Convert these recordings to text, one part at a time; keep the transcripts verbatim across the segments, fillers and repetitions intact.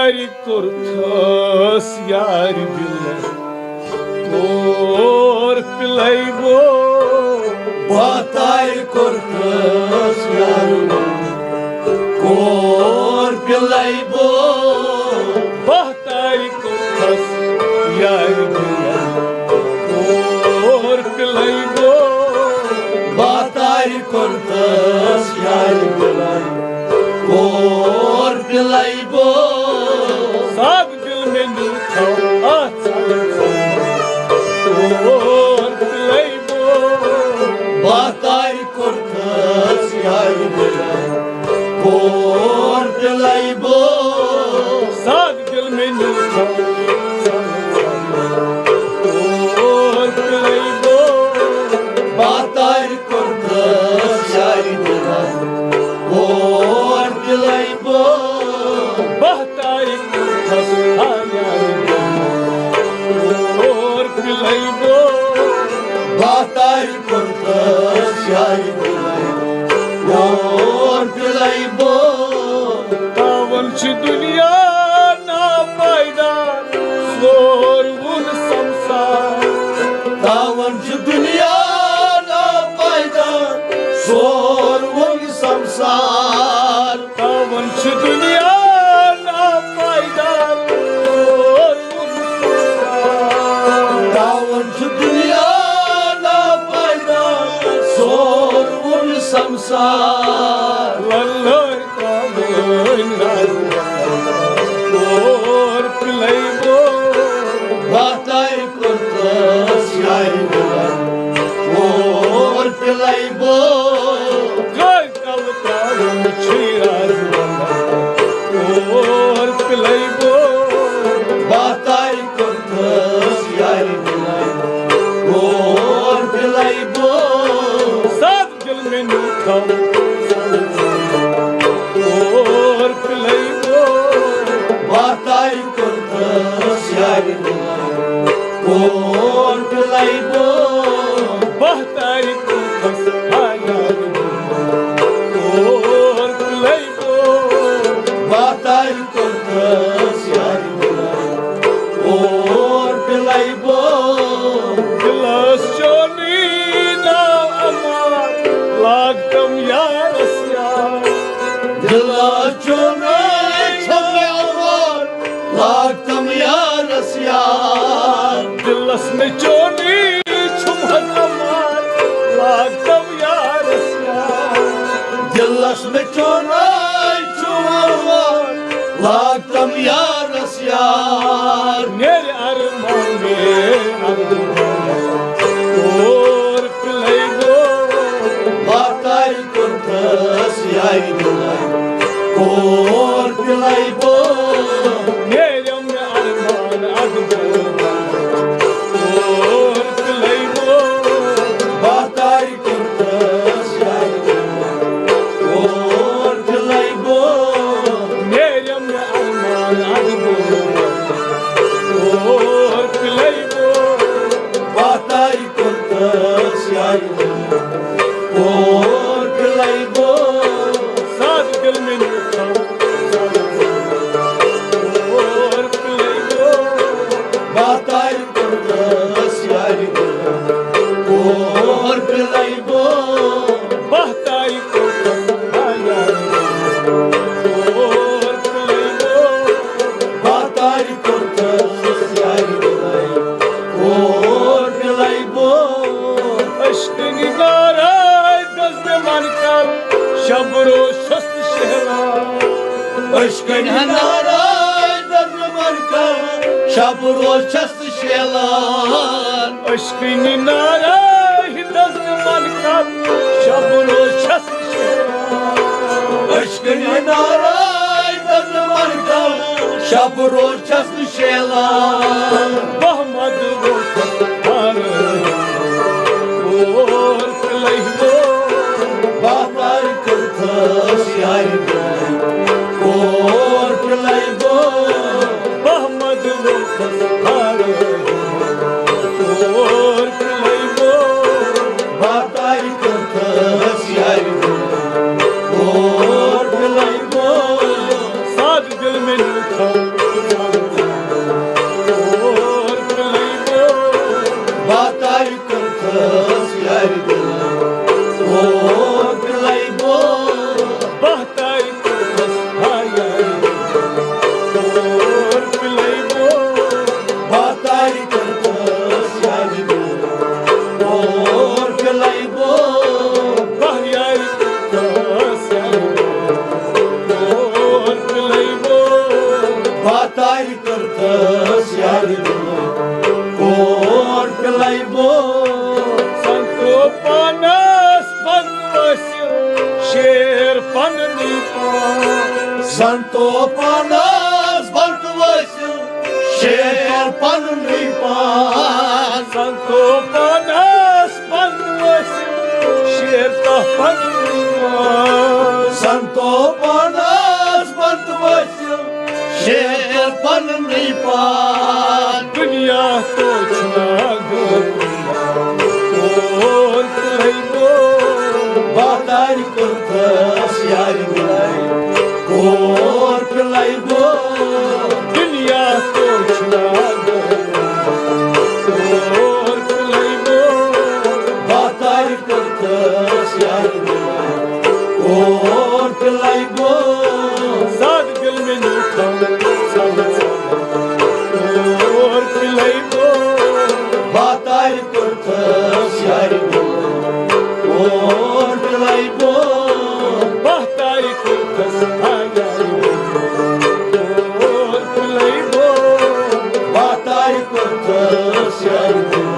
یارِ کوٚرتھس یارِ دِلس کور پِلے بو۔ بہتارِ کوٚرتھس یارِ دِلس کور پِلے بو۔ بہتارِ کوٚرتھس یارِ دِلس کور پِلے بو۔ بہتارِ کوٚرتھس یارِ دِلس کور پِلے بو۔ سادٕ دِل مےٚ نیوٗ تھاو اَتھ ژلس۔ کور پِلے بو۔ بہتارِ کوٚرتھس یارِ دِلس کور پِلے بو۔ سادٕ دِل مےٚ نیوٗ تھاو اَتھ ژلس۔ کور پِلے بو۔ بہتارِ کوٚرتھس یارِ دِلس کور پِلے بو۔ بہتارِ کوٚرتھس یارِ دِلس کور پِلے بو۔ بہتارِ کوٚرتھس یارِ دِلس کور پِلے بو۔ تاوَن چھُ دُنیا ناپایدار، سورُن سمسار۔ تاوَن چھُ دُنیا ناپایدار، سورُن سمسار۔ تاوَن چھُ دُنیا ناپایدار، سورُن سمسار۔ تاوَن چھُ دُنیا ناپایدار، سورُن سمسار۔ لَلٲے ترٛاوٕنۍ راز کور پِلے بو۔ بہتارِ کوٚرتھس یارِ دِلس کور پِلے بو۔ کر کل ترٛاوُن چھُے راز کور پِلے بو۔ بہتارِ کوٚرتھس یارِ دِلس کور پِلے بو۔ سادٕ دِل مےٚ نیوٗ تھاو کور پِلے بو۔ بہتارِ کوٚرتھس یارِ دِلس کور پِلے بو۔ بہتارِ کوٚرتھس یارِ دِلس کور پِلے بو۔ بہتارِ کوٚرتھس یارِ دِلس کور پِلے بو۔ دِلس چونُے ناو امان، لاگتم یارس یار۔ دِلس چونُے چھُم امان، لاگتم یارس یار۔ دِلس مےٚ چونُے چھُم حظ امان، لاگتم یارس یار۔ دِلس مےٚ چونُے چھُم امان، لاگتم یارس یار۔ نیرِ ارمان، نیرِ ارمان، کور پِلے بو۔ بہتارِ کوٚرتھس یارِ دِلس کور پِلے بو۔ نیرم مےٚ ارمان اکھ بو۔ کور پِلے بو۔ بہتارِ کوٚرتھس یارِ دِلس کور پِلے بو۔ نیرم مےٚ ارمان اکھ بو۔ کور پِلے بو۔ بہتارِ کوٚرتھس یارِ دِلس کور پِلے بو۔ سادٕ دِل مےٚ نیوٗ تھاو کور پِلے بو۔ بہتارِ کوٚرتھس یارِ دِلس کور پِلے بو۔ بہتارِ کوٚرتھس یارِ دِلس کور پِلے بو۔ بہتارِ کوٚرتھس یارِ دِلس کور پِلے بو۔ عشقٕنۍ نارے دٔز مےٚ من کل، شب روز چھَس نہٕ شیہلان۔ عشقٕنۍ نارے دٔز مےٚ من کل، شب روز چھَس نہٕ شیہلان۔ عشقٕنۍ نارے دٔز مےٚ من کل، شب روز چھَس نہٕ شیہلان۔ عشقٕنۍ نارے دٔز مےٚ من کل، شب روز چھَس نہٕ شیلان۔ بہمد ووتھس پھارٕ کور پِلے بو۔ بہتارِ کوٚرتھس یارِ دِلس کور پِلے بو۔ بہمد ووتھس پھارٕ کور پِلے بو۔ بہتارِ کوٚرتھس یارِ دِلس کور پِلے بو۔ سادٕ دِل مےٚ نیوٗ تھاو یارِ دِل، کور پِلَے بو۔ بہتر کٔرتھس ہا یارِ دِل، کور پِلَے بو۔ بہتر کٔرتھس یارِ دِل، کور پِلَے بو۔ بہ یارِ کٔرتھس یارِ دِل، کور پِلَے بو۔ بہتر کٔرتھس یارِ دِل، کور پِلَے بو۔ سنتو پانس بنٛد وٲسِل، شیر پننُے پان۔ سنتو پانس بنٛد وٲسِل، شیر پننُے پان۔ سنتو پانس بنٛد وٲسِل، شیر تہ پننُے پان۔ سنتو پانس بنٛد وٲسِل، شیر پننُے پان۔ دُنیا تو چھُنا گوٚو۔ کور پِلَے بو۔ بہتر کٔرتھس یارِ دِل، کور پِلَے بو۔ دُنیا تو چھُنا گوٚو۔ کور پِلَے بو۔ بہتر کٔرتھس یارِ دِل، کور پِلَے بو۔ زاد دِل مےٚ نیوٗ تھَم ژَلہٕ ژَلہٕ، کور پِلَے بو۔ بہتر کٔرتھس یارِ دِل، کور پِلَے بو۔ بہتر کٔرتھس ہا یارِ دِل، کور پِلَے بو۔ بہتر کٔرتھس یارِ دِل،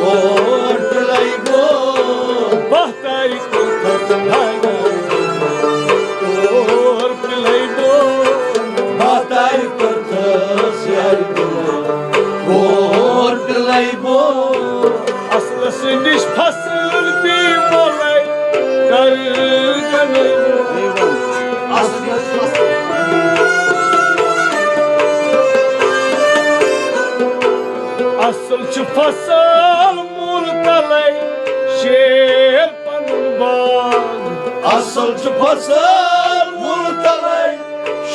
کور پِلَے بو۔ بہتر کٔرتھس ہا یارِ دِل، کور پِلَے بو۔ بہتر کٔرتھس یارِ دِل، کور پِلَے بو۔ اصلس نِش فصل بی مۄلے کر گنے۔ اصلس اصل چھُ فصل مول تلے شیر پنُن باغ۔ اصل چھُ فصل مول تلے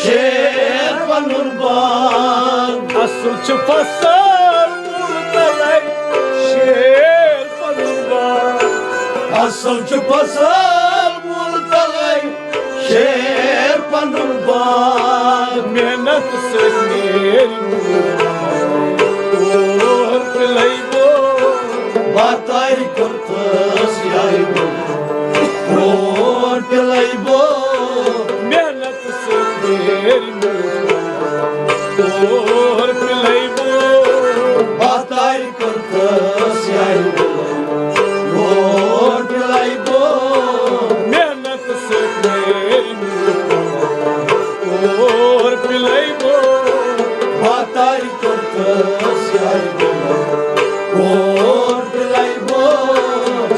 شیر پنُن باغ۔ اصل چھُ فصل مول تلے شیر پنُن باغ۔ اصل چھُ فصل مول تلے شیر پنُن باغ۔ محنت سۭتۍ میلہِ نوٗر۔ کور پِلَے بو۔ بہتر کٔرتھس یارِ دِل، کور پِلَے بو۔ محنت سۭتۍ میلہِ نوٗر۔ کور پِلَے بو۔ بہتر کٔرتھس یارِ دِل، کور پِلَے بو۔ محنت سۭتۍ میلہِ نوٗر۔ کور پِلَے بو۔ بہتر کٔرتھس یارِ دِل، کور پِلَے بو۔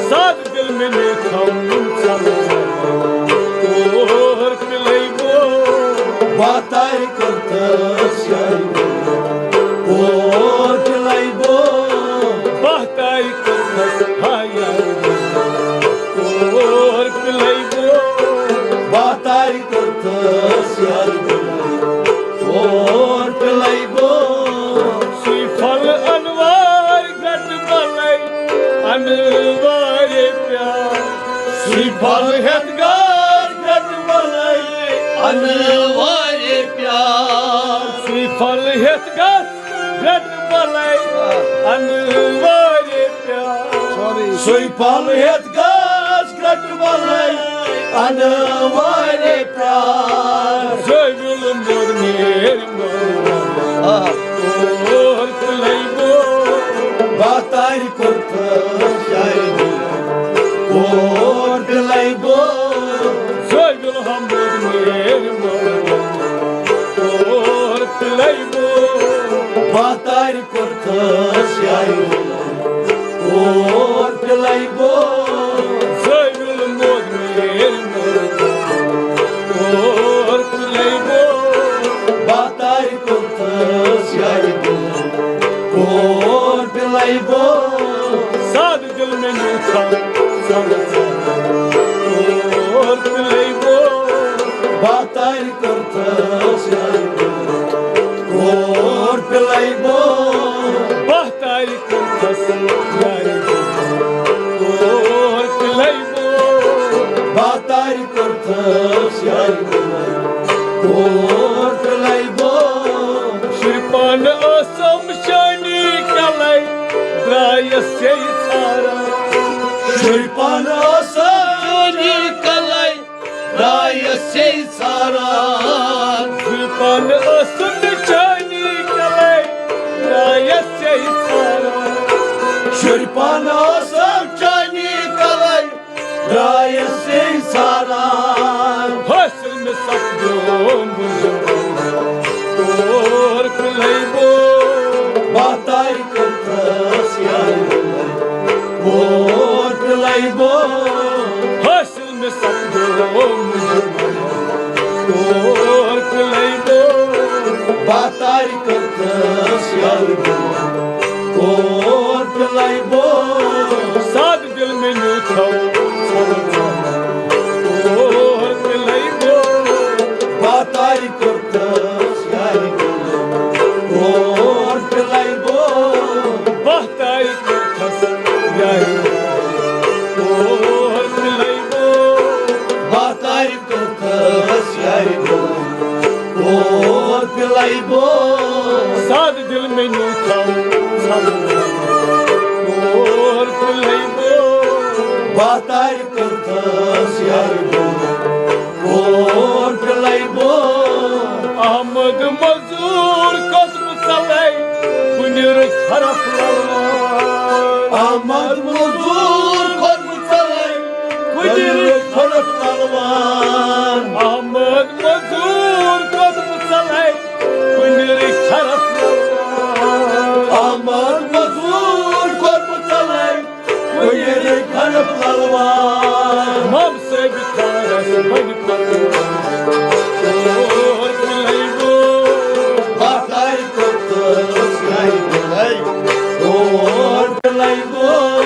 زاد دِل مےٚ نیوٗ تھَم ژَلہٕ ژَلہٕ، کور پِلَے بو۔ بہتر کٔرتھس یارِ دِل، کور پِلَے بو۔ بہتر کٔرتھس ہا یارِ دِل، کور پِلَے بو۔ بہتر کٔرتھس یارِ دِل، کور پِلَے بو۔ سُے پھل انوار گٹ بلے انوارے پیار۔ سُے پھل ہیتھ گاش گٹ بلے انوارے پیار۔ سُے پھل ہیتھ گاش گٹ بلے انوارے پیار۔ سُے پھل ہیتھ گاش گٹ بلے انوارے پیار۔ زٲویُل موٚر میرِ موٚر۔ آ۔ کور پِلَے بو۔ بہتر کٔرتھس یارِ دِل، کور پِلَے بو۔ زٲویُل ہا موٚر میرِ موٚر۔ کور پِلَے بو۔ بہتر کٔرتھس یارِ دِل، کور پِلَے بو۔ زٲویُل موٚر میرِ موٚر۔ کور پِلَے بو۔ بہتر کٔرتھس یارِ دِل، کور پِلَے بو۔ زاد دِل مےٚ نیوٗ تھَم ژَلہٕ ژَلہٕ، کور پِلَے بو۔ بہتر کٔرتھس یارِ دِل، کور پِلَے بو۔ بہتر کٔرتھس یارِ دِل، تارِ کٔرتھس یارِ بُلے، کور تہِ لے بو۔ شُرۍ پانہٕ ٲسٕم شٲنی کلے، درٛایس یے ژھاران۔ شُرۍ پانہٕ ٲسٕم شٲنی کلے، درٛایس یے ژھاران۔ شُرۍ پانہٕ ٲسٕم شٲنی کلے، درٛایس یے ژھاران۔ شُرۍ پانہٕ ٲسٕم شٲنی کلے، درٛایس یے ژھاران۔ حٲصِل مےٚ سپدیوم زُمرٕ، کور تہِ لے بو۔ بہٕ تارِ کٔرتھس یارِ بُلے، کور تہِ لے بو۔ حٲصِل مےٚ سپدیوم زُمرٕ، کور تہِ لے بو۔ بہٕ تارِ کٔرتھس یارِ بُلے، کور تہِ لے بو۔ سادٕ دِل مےٚ نیوٗ تھاو ژھرٕ ژھرٕ، کور تہِ لے بو۔ بہٕ تارِ کٔرتھس یارِ بُلے، کور تہِ لے بو۔ بہٕ تارِ کٔرتھس یارِ بُلے، کور تہِ لے بو۔ بہٕ تارِ کٔرتھس یارِ بُلے، کور تہِ لے بو۔ سادٕ دِل مےٚ نیوٗ تھاو ژھرٕ ژھرٕ، کور تہِ لے بو۔ بہٕ تارِ کٔرتھس یارِ بُلے، کور تہِ لے بو۔ احمد مزور کھوٚت بہٕ ژلے، کُنہِ رٕکھِ حرف للوان۔ احمد مزور کھوٚت بہٕ ژلے، کُنہِ رٕکھِ حرف للوان۔ احمد مزور کھوٚت بہٕ ژلے، کُنہِ رٕکھِ حرف للوان۔ احمد مزور کھوٚت بہٕ ژلے، کُنہِ رٕکھِ حرف للوان۔ مام صٲبِ خارس بنہِ پتہٕ، کور تہِ لے بو۔ بہٕ تارِ کٔرتھس یارِ بُلے، کور تہِ لے بو۔